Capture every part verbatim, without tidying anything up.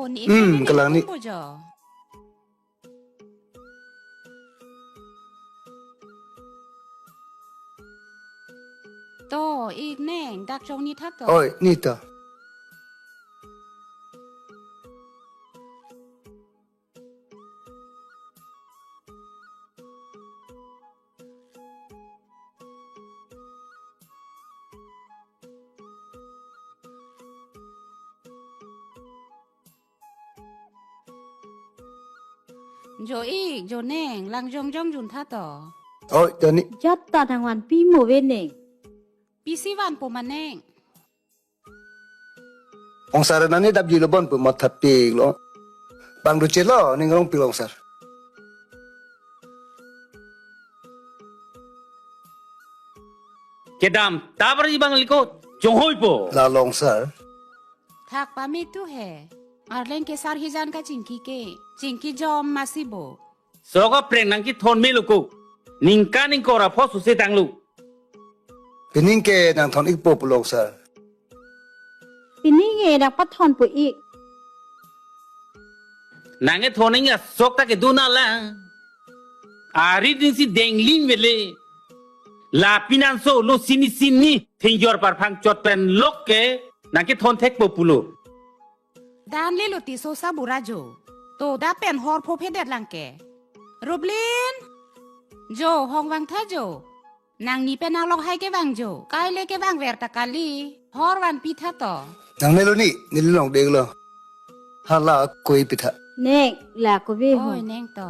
Ne Hmm, ipini kalang ne ni. Pujo. To, ik neng, dak chong ni tha to. Oi, ni to. Jo ik, jo neng, lang jongjong jun tha to. Oi, to ne. Jat ta nangvanpi mo ve neng. Pisi vanpo ma neng. Ongsar nani dap jilo bon pu matha pik lo. Bang du chelo, ning rong pik lo ongsar. Kedam, tabar ji bang liko, chonghoi po. La lo ongsar. Thak pame tu he. Arleng ke sar hijan kachingki ke. Chingki jom masi bo. Sok apreng nangkethon melo ko. Ningkan ingkoi ra pho suse tanglo. Pining ke nangthon ikpo pulo ongsar. Pining ke nangpathonpo ik. Nangkethon ing asok ta kedun alang. Ari ding si dengling vele. Lapen anso lo sini sini thingjor parphang chot pen lok ke nangkethon thekpo pulo. Dan le lo ti so sa bura jo. To da pen hor pho phedet lang ke. Rublin. Jo hong vang tha jo. Nangni pen nang lok hai kevang jo. Kai le kevang ver ta kali. Hor vanpi tha to. Nang ne lo ni, ne le long dek lo. Hala koi pi tha. Neng, la ko ve ho. Oi, neng to.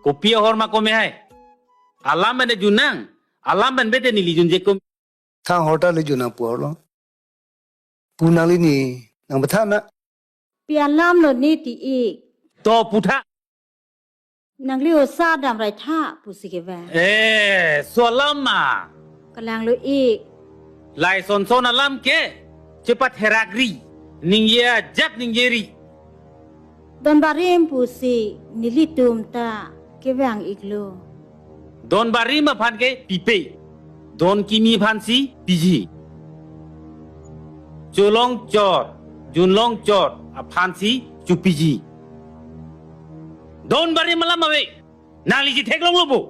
Kopi ahor ma kome hai. Alam pen jun nang, alam pen bete neli junje kom. Thang hor ta le jun nang pu hor lo. Pu nangli ni, nang bethan na. Pi alam lo ne ti ik. To pu tha. Nangli osa dam rai tha pusi kevang. Eh, so alam ma. Kalang lo ik. Lai son son alam ke. Chepatherak ri. Ningje ajat ningje ri. Don barim pusi nelitum ta kevang iklo. Don barim aphan ke pipe. Don kimi aphan si piji. Cholong chot, junlong chot aphan si chupiji. Don barim alam ave. Nangli chetheklonglo bo.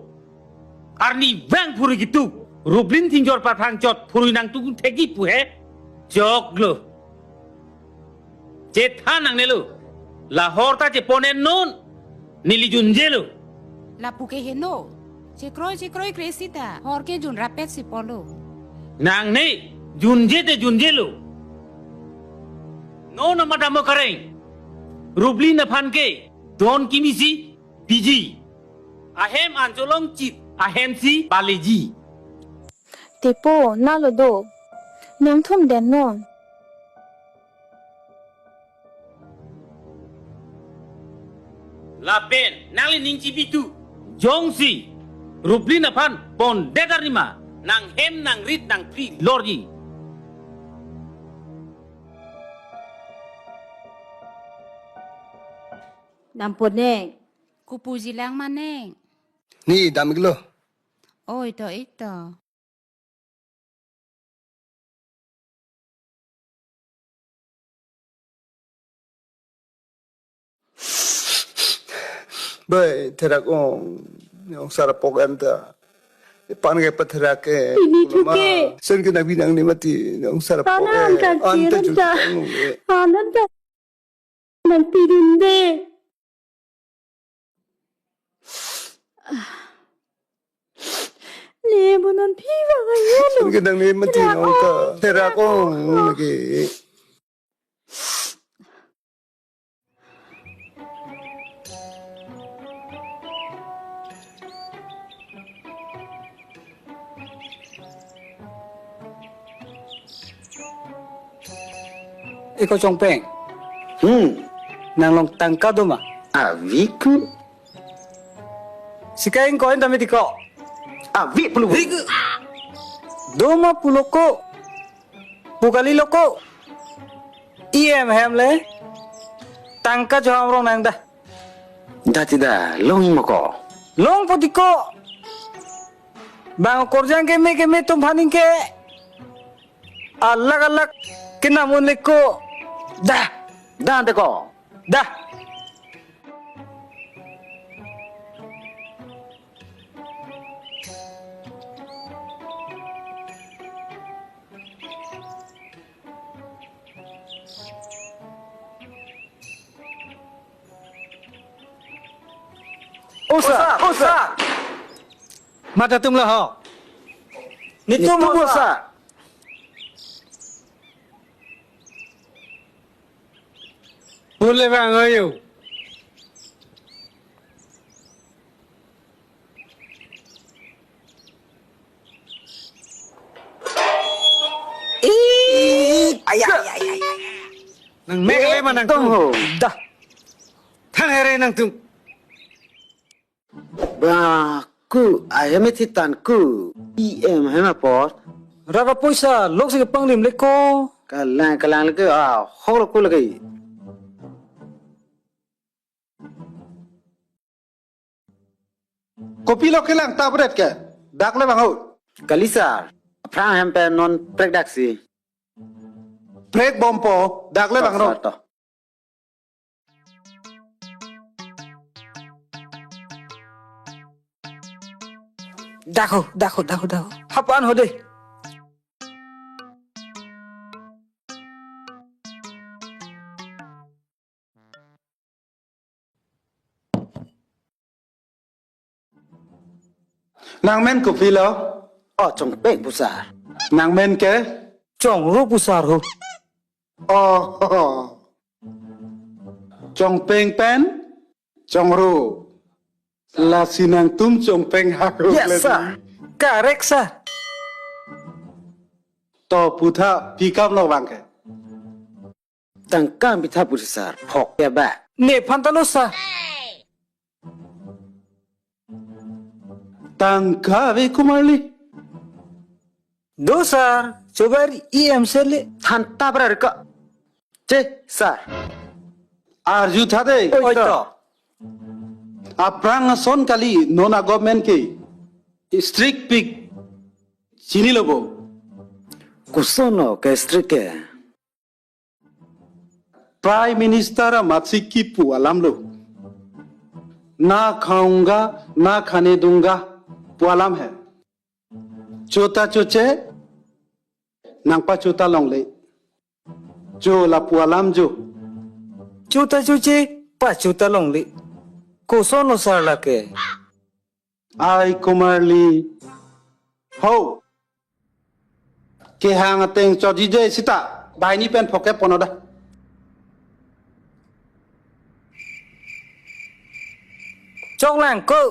Arnivang phurui kitu. Rublin thingjor parphang chot phurui nangtung thekji pu he. Choklo. Chethan nangne lo. La hor ta chepon-en non. Neli junjelo. Lapu ke heno. Chekroi chekroi kre sita. Hor ke jun rapet si polo. Nangne junje te junjelo. Non amat damo kareng. Rublin aphan ke don kimi si piji. Ahem an cholong chit, ahem si paleji. Tipo, na lo do. Nangthum den non. Lapen, nangli ning chibi tu. Jongsi, Rublin aphan pondet arni ma, nanghem nangrit nangphri lorji. Dampo neng. Kopuji lang ma neng. Ne dam iklo. Oi to ik to. Bai, therak ong, ne ongsar apok an ta. Pan ke patherak ke. Pini thu ke. Sen ke nang binong ne mati, ne ongsar apok. Anan eh. Ka Anta kiran ju ta. Tang nung eh. Anan ta. Nangpidunde. Ne mo nangphi vang ayo lo. Sungke nang ne mati therak nong ta. Ong, therak therak ong, ong. Lagi. Eko Chongpeng. Hmm. Nang long tangka do ma? Avi ko. Sikai ingkoi tame tiko. Avi pulo. Avi ko. Do ma pulo ko. Pu kali lo ko. E M hem le tangka choham rong nang da. Da ti da, long imo ko. Long poti ko. Bang korjang keme keme atum aphan ke alak alak kenam un-e ko. Da. Da ante ko. Da. Osa, osa. Mata atum lo ho. Netum, netum osa. Osa. Pule bang ayo. Ih, ayah, ayah, ayah, ayah. Nang mek le ma nangtum. Dah. Thang here nangtum. Ba ku, ahem isi tan ku. E M hem apot. Raka poisa, lok si kepanglim le ko. Kalang, kalang le ke, ah, hok lo ku lagi. Kopilo kelang ta bret ke? Dak le bang ho. Kali sir, aphrang hem pen non prek dak si. Prek bompo, dak le bang ro. To, sir, to. Dak ho, dak ho, dak ho, dak ho. Hapan ho de. Nangmen kopilo? Oh, Chongpeng pu sir. Nangmen ke? Chongro pu sir ho. Oh, Chongpeng pen Chongro. Lasi nangtum Chongpeng hako. Yes, sir. Correct, sir. To putha pikam lo bang ke. Tangka pitha pu sir, phok ya ba. Nephan ta lo sir. Tangka ave Kumarli? Do sir, chobar E M sir le. Than ta bra rika. Che sir. Arju tha de. Oi to. Aphrang ason kali non a-government ke strict pik chinilo bo. Koson ke strict ke? Prime Minister amatsi kipu alam lo. Na khaunga, na khane dunga pu alam hai. Chota choche, nangpachota longle. Cho lapu alam jo. Chota choche, pachota longle. Koson lo sir lake. Ai Kumarli. Ho. Kehang ateng chodije sita. Banghini pen phoke ponoda. Choklang ko.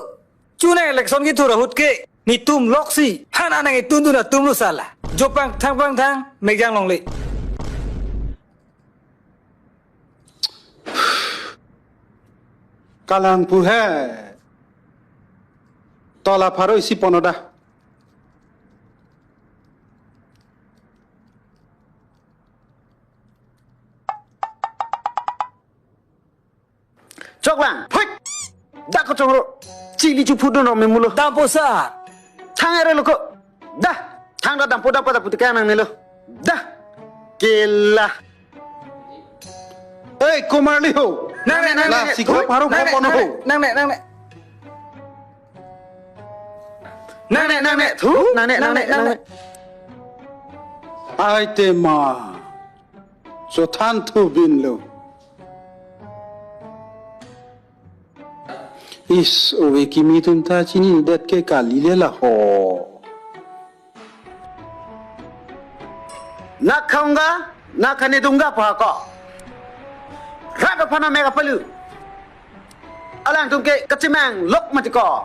Chunang election kithur ahut ke. Netum lok si. Han anang itun dun atum lo sir la. Jo pangthang pangthang. Megjang longle. Kalang pu he. To la pharo isi ponoda. Choklang. Hoi. Dak ko Chongro. Chili chu phudun ro memulo. Dampo sir. Thang ere lo ko. Dah. Thang da dampo dampo da putika nang nelo. Dah. Kela. Ei, Kumarli ho. Nang ne, nang ne, la, nang ne, sikap thui, harum nang ne, kopono nang ne, ho. Nang ne, nang ne. Nang ne, nang ne, thu, nang ne, nang ne, nang ne. Ai te ma. Chothan thu bin lo. Is, ove kimi atum ta chinidet ke kali le la ho. Na khaunga, na khane dunga pa ko. Rat aphan amek apalu. Alangtum ke kachimang lok mati ko.